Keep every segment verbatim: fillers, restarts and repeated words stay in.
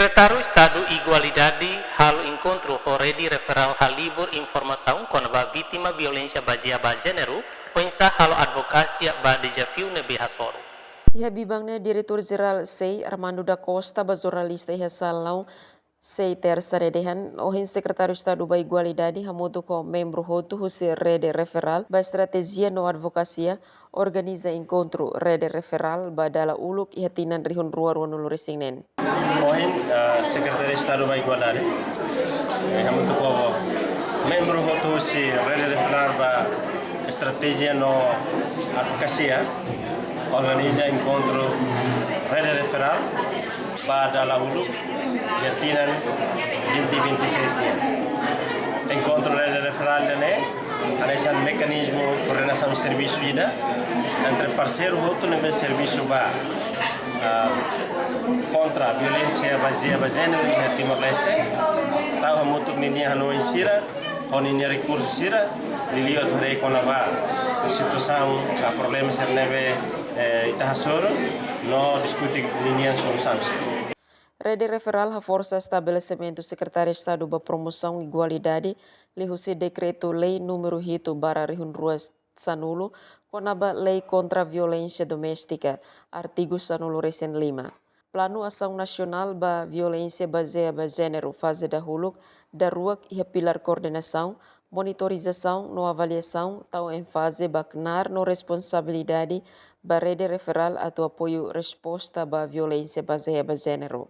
Sekretáriu Estadu Igualdade halo enkontru ho Rede Referál halibur informasaun kona-ba vítima violénsia bazeia ba jéneru, oinsá halo advokasia ba dezafiu ne'ebé hasoru. Iha biban ne'e Diretór Jerál sei, Armando da Costa, ba jornalista iha salaun sei, Tersa ne'e dehan, ohin Sekretáriu Estadu ba Igualdade hamutuk ho membru hotu husi Rede Referál ba Estratéjia no Advokasia organiza enkontru Rede Referál ba dala uluk iha tinan rihun rua rua-nulu resin neen. Ohin, eh, Sekretáriu Estadu ba Igualdade, eh, hamutuk ho membru hotu husi Rede Referál ba Estratéjia no Advokasia organiza enkontru Rede Referál ba dala uluk iha tinan vinte vinte e seis nian. Enkontru Rede Referál ne'e hanesan mekanizmu koordenasaun servisu ida entre parseiru hotu ne'ebé servisu ba, ah, kontra violénsia bazeia ba jéneru iha Timor-Leste. Tau hamutuk ninia hanoin sira, ho ninia rekursu sira, liuliu atu haree kona-ba situasaun, ah, problema sira ne'ebé, eh, ita hasoru, no diskute ninia solusaun sira. Rede Referál haforsa estabelesimentu Sekretáriu Estadu ba Promosaun Igualdade liuhusi Dekretu-Lei númeru hitu barra rihun rua sanulu, kona-ba Lei Kontra Violénsia Doméstika, artigu sanulu resin lima. Planu Asaun Nasionál ba Violénsia Bazeia ba Jéneru faze dahuluk, daruak iha pilár koordenasaun, monitorizasaun no avaliasaun, tau énfaze ba knaar no responsabilidade ba Rede Referál atu apoiu resposta ba violénsia bazeia ba jéneru.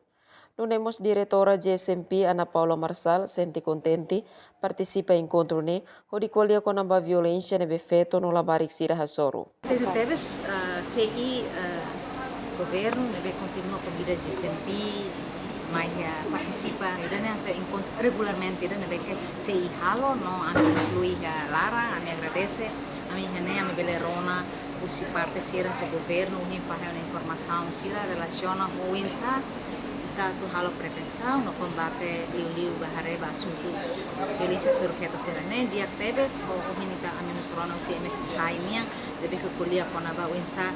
Nune'e mós Diretora J S M P, Ana Paula Marçal, sente kontente partisipa enkontru ne'e, hodi ko'alia kona-ba violénsia ne'ebé feto no labarik sira hasoru. Tebes, tebes, ah, sei, ah, governu ne'ebé kontinua konvida J S M P mai, ah, partisipa ida-ne'e, hanesan enkontru regularmente ida ne'ebé ke sei halo, no ami inklui, ah, laran, ami agradese, ami hatene, ami bele rona husi parte sira, husi governu, ohin fahe ona informasaun sira relasiona ho oinsá ita atu halo prevensaun no kombate, liuliu ba haree ba asuntu violénsia hasoru feto sira-ne'e. Di'ak tebes, ho ohin ita ami mós rona husi M S S I nian, ne'ebé ke ko'alia kona-ba oinsá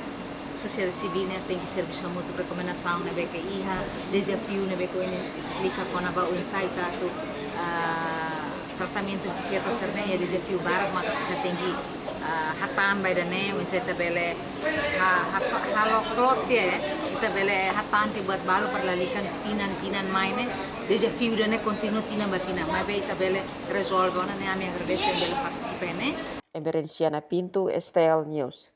sosiedade sivíl ne'e tenke servisu hamutuk, rekomendasaun ne'ebé ke iha, dezafiu ne'ebé ke ohin esplika kona-ba oinsá ita atu, ah, tratamentu feto sira-ne'e, iha dezafiu barak maka ita tenke, ah, hatán ba ida-ne'e, oinsá ita bele ha-, ha-, halo klot, eh, ita bele hatán tiha buat balu para lalika tinan-tinan mai ne'e, dezafiu ida-ne'e kontinua tinan ba tinan, maibé ita bele rezolve ona ne'e, ami agradese bele partisipa ne'e. Emerenciana Pinto, S T L News.